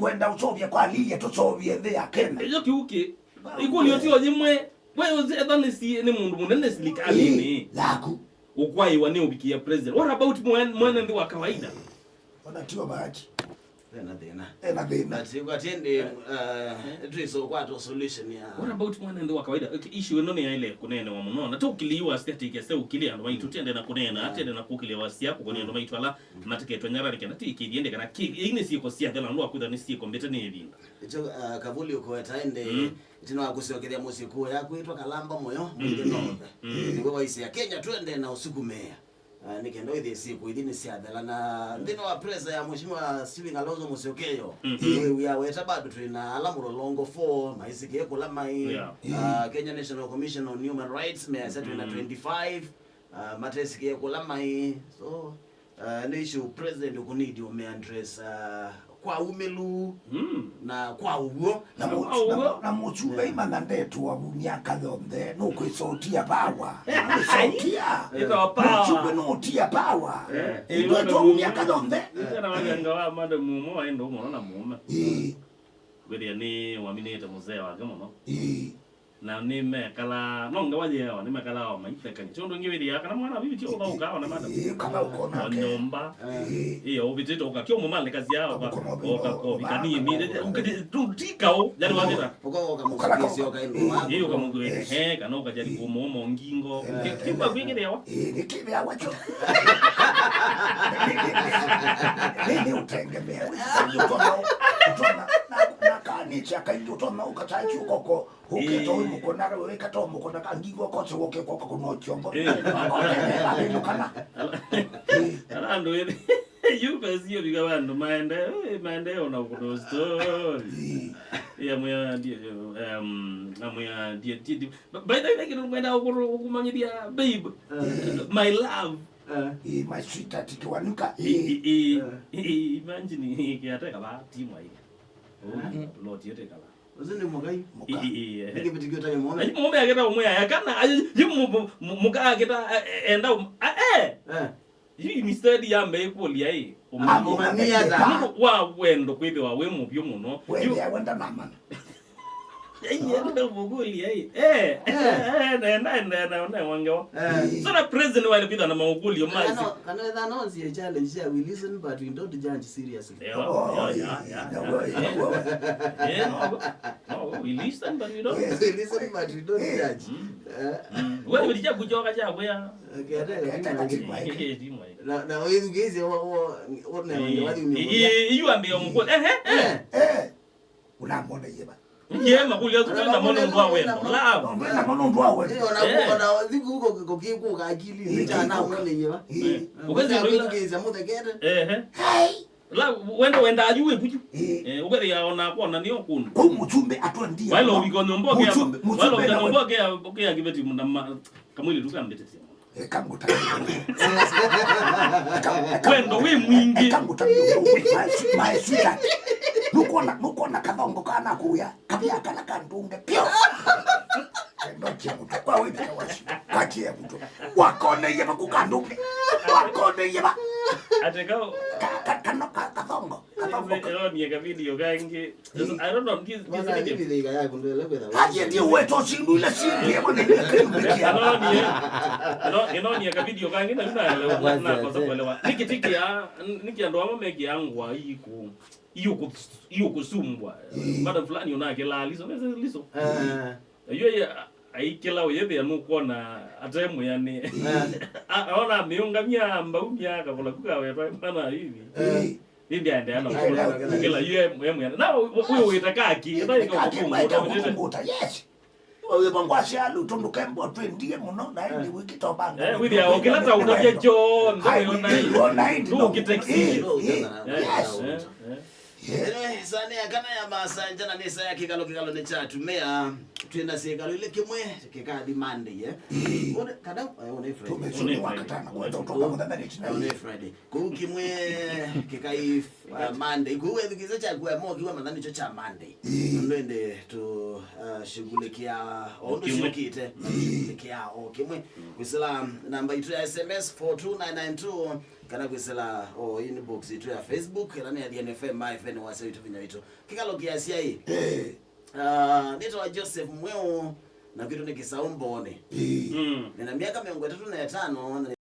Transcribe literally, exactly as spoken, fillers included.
Kwenda ũseũvya kwa Lilia, tũseũvye nthĩ ya Kenya. Ĩyo kĩu kĩ. Ikũlyo tio yĩmwe. We ũzetha nĩ si, nĩ mũndũ mũnene silikalĩnĩ. Ĩĩ, yaku. Ũkwaĩwa nĩ ũvikia president. What about mwene, mwene nthĩ wa kawaida? Ona tio bahati. Ena thĩna. Ena thĩna. But ĩkwatĩ ĩndĩ, uh, twĩsa ũkwata solution ya. What about mwene nthĩ wa kawaida? Issue ĩno nĩyaĩle kũneenewa mũno. Na tũkĩlĩwa static ase ũkĩlĩ andũ maitũ, tũtiende na kũneena, tũtiende na kũkĩlĩwa sia kũkũnĩa andũ maitũ ala mateketwe nyararĩ kana tĩkĩthie ĩndĩ kana kĩ, ii nĩ syĩko sya thela, nũndũ wa kwĩthwa nĩ syĩko mbĩte nĩ ĩvinda. Ĩkyo, uh, Kavuli ũkũweta ĩndĩ, mm, ĩtina wa kũsyokethya mũsyĩ kũũ ya kwĩtwa Kalamba mũyo, mm, mwingĩ nothe. Mm. Nĩw'o waisya Kenya twende na ũsukumĩa. Ah, nĩ kenda wĩthĩe syĩko ithi nĩ syathela, na nthĩnĩ wa presa ya Mheshimiwa Stephen Kalonzo Musyoka, mm-hmm, wĩw'ĩa weta bado twĩ na ala Mũlolongo four maisikie kũla mai, yeah, ah, Kenya National Commission on Human Rights measya twĩ na, mm-hmm, twenty-five, ah, matesikie kũla mai. So, ah, nĩ issue president ũkũnidi ũme address, ah, kwa umĩlu, mm, na kwa ũw'o. Na, na, na mũsumbĩ, yeah, imanya ndetũavu myaka yonthe, nũkwĩsa ũtia pawa. Nũkwĩsa ũtia. Ĩtawa pawa. Mũsumbĩ nũtia pawa. Eh, ĩndwetũavu myaka yonthe. Ĩtena waganga wa mande mumo, waĩ ndũ mũno na mũũme. Ĩĩ. Wĩthĩa nĩ waminĩte mũzee wake mũno. Ĩĩ. Na nĩmekalaa, no ngewa yĩawa, nĩmekalaa o maithekany'a. Ti ũndũ ũngĩ wĩthĩaa kana mwana vivi ti ũthaũkaa ona mada. Ĩĩ, kana ũkona o ke nyũmba. Ĩĩ. Ĩĩ, ũvĩtĩte ũkakĩa ũmũmalĩkasya, ũka, ũka kovi kanini. Tũtikaũ, yani wavĩta. Ũka, ũkamũsukĩsya, ũkaĩndũ waku. Ĩĩ, ũkamũkũĩte, he, kana ũkajali kũmũũma ngingo. Kĩu kwĩkĩthĩawa. Ĩĩ, nĩkĩthĩawa kyo. Nĩ, nĩ ũtengemea. Ũtona, ũtona, na, na kanĩkya kaingĩ ũtona ũkatachi ũkoko. Ũkĩta ũyũ mũkũna, wĩkata ũmũkũna, kangi ũkose woke kwa kũna ũkyongo. Eh. Ũkona. Ala andũ ĩthĩ. Yu pesi yo vika vandũ maende, eh, maende ona kũna story. Eh. Ya mwe ya, um, na mwe ya, di, di, di. By the way, kĩndũ mwenda ũkũmanyithia, babe. Eh. My love. Eh. Eh, my sweetheart, kiwanuka. Eh, eh, eh, eh, imagine, kiateka ba, timu ai. Oh, plot yote kala. Ũsu nĩ mũkai. Mũka. Ĩ, ĩ, ĩ, eh. Nĩkĩ vĩtĩkyo ũtavya mũũme? Ai, mũũme akĩta ũmwe aya kana, ai, yu mu-, mu-, mu-, mũka akĩta, eh, eh, enda um-, ah, eh. Eh. Yu instead ya mbee kũlya ĩ, ũmanyie. Amũmanyie ata? Nũndũ wa wendo kwĩthĩwa wĩ mũvyũ mũno. Yu wethĩa wenda namana. Ai, enda mũkũlya ĩ. Eh, eh, eh, nenda, nenda, nenda, nenda, wangewa. Eh. So na president wale kwĩthwa na maũkũlyo ma kana, kana wetha no sie challenge ya we listen but we don't judge seriously. Yeah, oh, yeah, yeah, yeah, yeah, yeah, yeah. Yeah, no, no, we listen, but we don't. Yes, we listen, but we don't judge. Mm. Eh. Mm. Wewe ndiye kuchoka cha kuya. Okay, hata kata kati mai. Na, na wewe ungeze wa, wa, wa, na wale wale. Iyo ambe omukole. Eh, eh. Eh. Unamwona yeba. Ye makũlyo asu twenda mwana ũndũ wa wendo. Love. Twenda mwana ũndũ wa wendo. Ona, ona thiku huko kukikuka akili. Ĩĩ, cha na mwana yeba. Ĩĩ. Ukezi kukiza muthekete. Eh, eh. Hey. La, wenda, wenda ayu wĩ vuju. Ĩĩ. Eh, ũkethĩa ona kwona nĩ ũkũndũ. Kũu mũsumbĩ atwendie. Waĩle ũvika nyũmba ũkĩa, mũsumbĩ, waĩle ũvika nyũmba ũkĩa, ũkĩa kĩveti na ma-, kamwĩlĩ tu kambĩtĩsya mũno. Eka ngũtavye. Wendo wĩ mwingĩ. Eka ngũtavye. My sweetheart. Nũkwona, nũkwona kathongo kana kũya. Kavia kana kandunge. Pio. Ndoche mũtwe. Kwa wĩthĩa wacio. Kwatie mũtwe. Wakoneiye vaku kandunge. Wakoneiye va. Ateka. Ka, ka, kano, ka, kathongo. Kathongo. Ĩronie ka video kangĩ. I don't know, ndi, ndi, mwana ndi, nĩ video ya kundele kwetha. Aje ndi weto sindu ile sindu ya mwana ile kĩndũ kĩa. Ĩronie. Ĩno, ĩronie ka video kangĩ na yuna elewa, na, na kosa kuelewa. Nĩkĩ tiki ya, nĩkĩ andũ amwe mekĩa ngwa iku. Iyo ku, iyo kusumbwa. Ĩĩ. Madam fulani ona kĩla liso, nese liso. Eh. Iyo ya, aikĩla ũyĩthĩa nũkwona ate mwĩanĩ. Eh. A-, ona amĩũngamya, mbaumya, akavũla kuka wetwa, mana hivi. Eh. Ĩndĩ aendeea na kũkĩla yu e mwĩana. Na wĩ wĩta kaki, ĩta ĩka kaki, kũkũngũta, yes. Wĩva ngwasya alu tondũ kembo twendie mũno, na ĩndĩ wĩkĩta ũbanga. Eh, wĩthĩa, o kĩla ta ũtavya kyonthe, wĩona ĩndĩ. Wĩona ĩndĩ, no. Yes. Eh, eh. Ĩno saa nĩ ya kana ya masaa nja na nĩ saa ya kĩkalo, kĩkalo nĩ kya atumĩa. Twĩ na syĩkalo ilĩ, kĩmwe kĩkathi Monday, eh? Ĩĩ. Ũne-, kana, eh, ũne Friday. Tumesũnĩ wakatana, kwenda ũtoka mũthenya nĩ Ũne Friday. Kũu kĩmwe kĩkai, uh, Monday. Kũu wethukĩĩsya kyaku, eh, mokiwa mathanĩkyo kya Monday. Ĩĩ. Nũndũ ĩndĩ tu, uh, shughulikia o ũndũ Kĩmwe. Ciũkĩte, na shughulikia o kĩmwe. Kwĩsĩla namba itũ ya S M S four two nine nine two, kana kwĩsĩla o inbox itũ ya Facebook, ĩla nĩ Athiani F M, F M wasya witũ, vinya witũ. Kĩkalo kĩasya ĩ. Ĩĩ. Ah, nĩtawa Joseph Mweũ, na kwitũ nĩ Kĩsaũ Mbooni. Ĩĩ. Mm. Nĩna myaka mĩongo ĩtatũ na ĩtano, na